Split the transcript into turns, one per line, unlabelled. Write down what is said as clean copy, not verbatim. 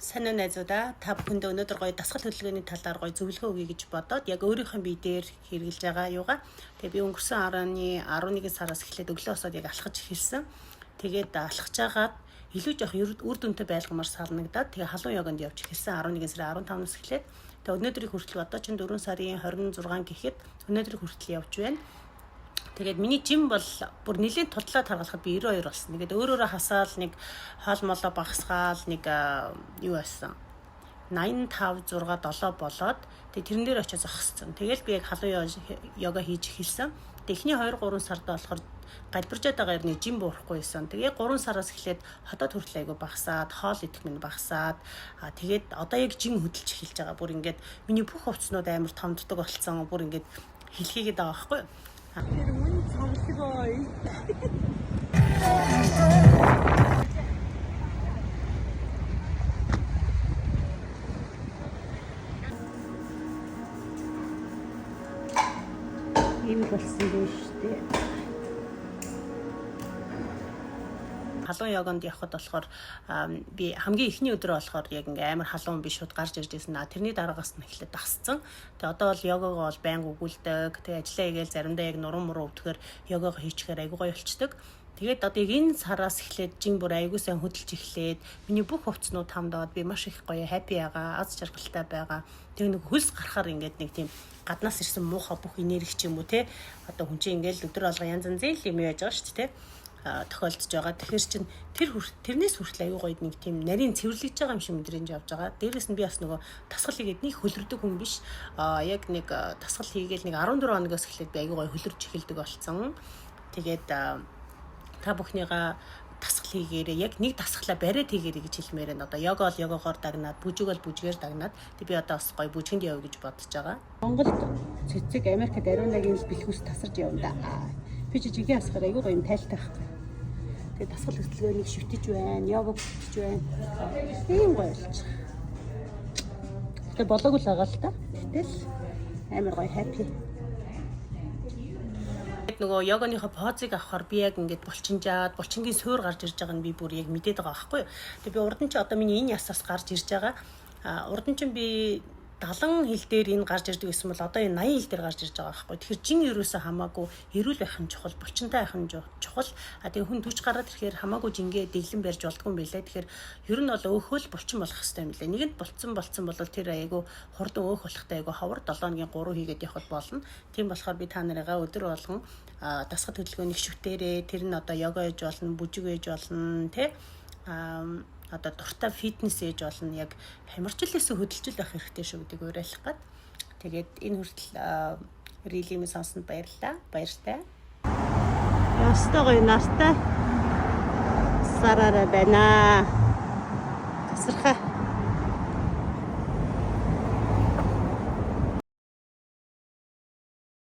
Сайн уу найзуудаа, та бүхэндээ өнөөдөр гоё дасгал хөдөлгөөний талаар гоё зөвлөгөө өгье гэж бодоод яг өөрийнхөө бие дээр хэрэглэж байгаа юугаа. Тэгээ би өнгөрсөн 11 сараас эхлээд өглөө босоод яг алхаж эхэлсэн. Тэгээд алхаж байгаад илүү жоох үр дүнтэй байлгамаар санагдаад тэгээ халуун йоганд явж эхэлсэн 11 сарын 15-наас эхлээд. Тэгээ өнөөдрийг хүртэл одоо чинь 4 сарын 26 гэхэд өнөөдрийг хүртэл явж байна. Тэгээд миний жим бол бүр нэлээд тудлаа таргалахад би 92 болсон. Тэгээд өөрөөрөө хасаал нэг хоол молоо багасгаал нэг юу байсан. 85 6 7 болоод тэгээд тэрэн дээр очиж зогссон. Тэгэл би яг халуун йога хийж эхэлсэн. Тэгээд эхний 2 3 сард болохоор галбиржаад байгаа юм нэг жим буурахгүй байсан. Тэгээ 3 сараас эхлээд хотод хүртэл айгу багасаад, хоол идэх минь багасаад, тэгээд одоо яг жим хөдөлж эхэлж байгаа. Бүр ингээд миний бүх хувцснууд амар томддог болсон. Бүр ингээд хэлхийгээд байгаа байхгүй юу?
Тэр мөн цомлог ой.
Ийм болсон юм шүү дээ. Халуун йогонд явхад болохоор би хамгийн эхний өдрөө болохоор яг ингээ амар халуун биш шууд гарч ирж байсан. Тэрний дараагаас нь эхлээд дасцсан. Тэгээ одоо бол йогогоо бол байнга өгүүлдэг. Тэгээ ажиллаа хийгээл заримдаа яг нуруу муруу өвдөхээр йогого хийчихээр айгуу гоё болчдөг. Тэгээд одоо яг энэ сараас эхлээд жин бүр айгуу сайн хөдөлж эхлээд миний бүх хувцснууд хамдаад би маш их гоё happy байгаа, аз жаргалтай байгаа. Тэгээ нэг хөлс гарахаар ингээд нэг тийм гаднаас ирсэн муухай бүх энерги ч юм уу те. Одоо хүн чинь ингээд өдөр болгон янз янзын л юм яаж байгаа шүү дээ те. Тохиолдож байгаа. Тэгэхээр чин тэр тэрнээс хүртэл аюу гоё нэг тийм нарийн цэвэрлэж байгаа юм шиг мэдрэмж авч байгаа. Дээрээс нь би бас нөгөө тасгал хийгээд нэг хөлөрдөг хүн биш. Яг нэг тасгал хийгээл нэг 14 хоногоос эхлээд би аюу гоё хөлөрж эхэлдэг болсон. Тэгээд та бүхнийгаа тасгал хийгээрээ яг нэг тасгалаа бариад хийгээрэй гэж хэлмээр байна. Одоо йога бол йогогоор дагнаад, бүжиг бол бүжгээр дагнаад тэг би одоо бас гоё бүжгэнд явъя гэж бодож байгаа. Монголд цэцэг, Америкт ариунагийн бэлхүүс тасарч явна да. Би чи жигийн асахаар айгүй гоё юм тайлтай байхгүй. Тэгээ дасгал хөдөлгөөнийг шүтэж байна, йога бүтэж байна. Тийм гоё болж байгаа. Гэтэ болоогүй л байгаа л та. Гэтэл амар гоё happy. Нөгөө йоганыхоо позыг авахар би яг ингээд булчинжаад, булчингийн суур гарч ирж байгаа нь би бүр яг мэдээд байгаа байхгүй юу. Тэгээ би урд нь чи одоо миний энэ ясаас гарч ирж байгаа. Урд нь чи би 70 хил дээр энэ гарч ирдэг гэсэн бол одоо энэ 80 хил дээр гарч ирж байгаа байхгүй. Тэгэхээр жин ерөөсөө хамаагүй эрүүл байх нь чухал, булчинтай байх нь чухал. Тэгээ хүн 40 гараад ирэхээр хамаагүй жингээ дэглэн барьж болдгүй юм билээ. Тэгэхээр ер нь бол өөхөл булчин болох хэрэгтэй юм билээ. Нэгэнд булцсан болцсон бол тэр айгүй хурдан өөх болохтой айгүй ховор 7 хоногийн 3 хийгээд явхад болно. Тийм болохоор би та нарыгаа өдөр болгон дасгал хөдөлгөөнийг шүтээрээ. Тэр нь одоо йога ээж болно, бүжиг ээж болно, тэ одоо дуртай фитнес ээж болно. Яг хамарчлалээс хөдөлжил байх хэрэгтэй шүү гэдгийг уриалах гад. Тэгээд энэ хүртэл рилимээ сонсонд баярлалаа. Баяртай. Ястай гоё нартай сараараа байна. Тасархай.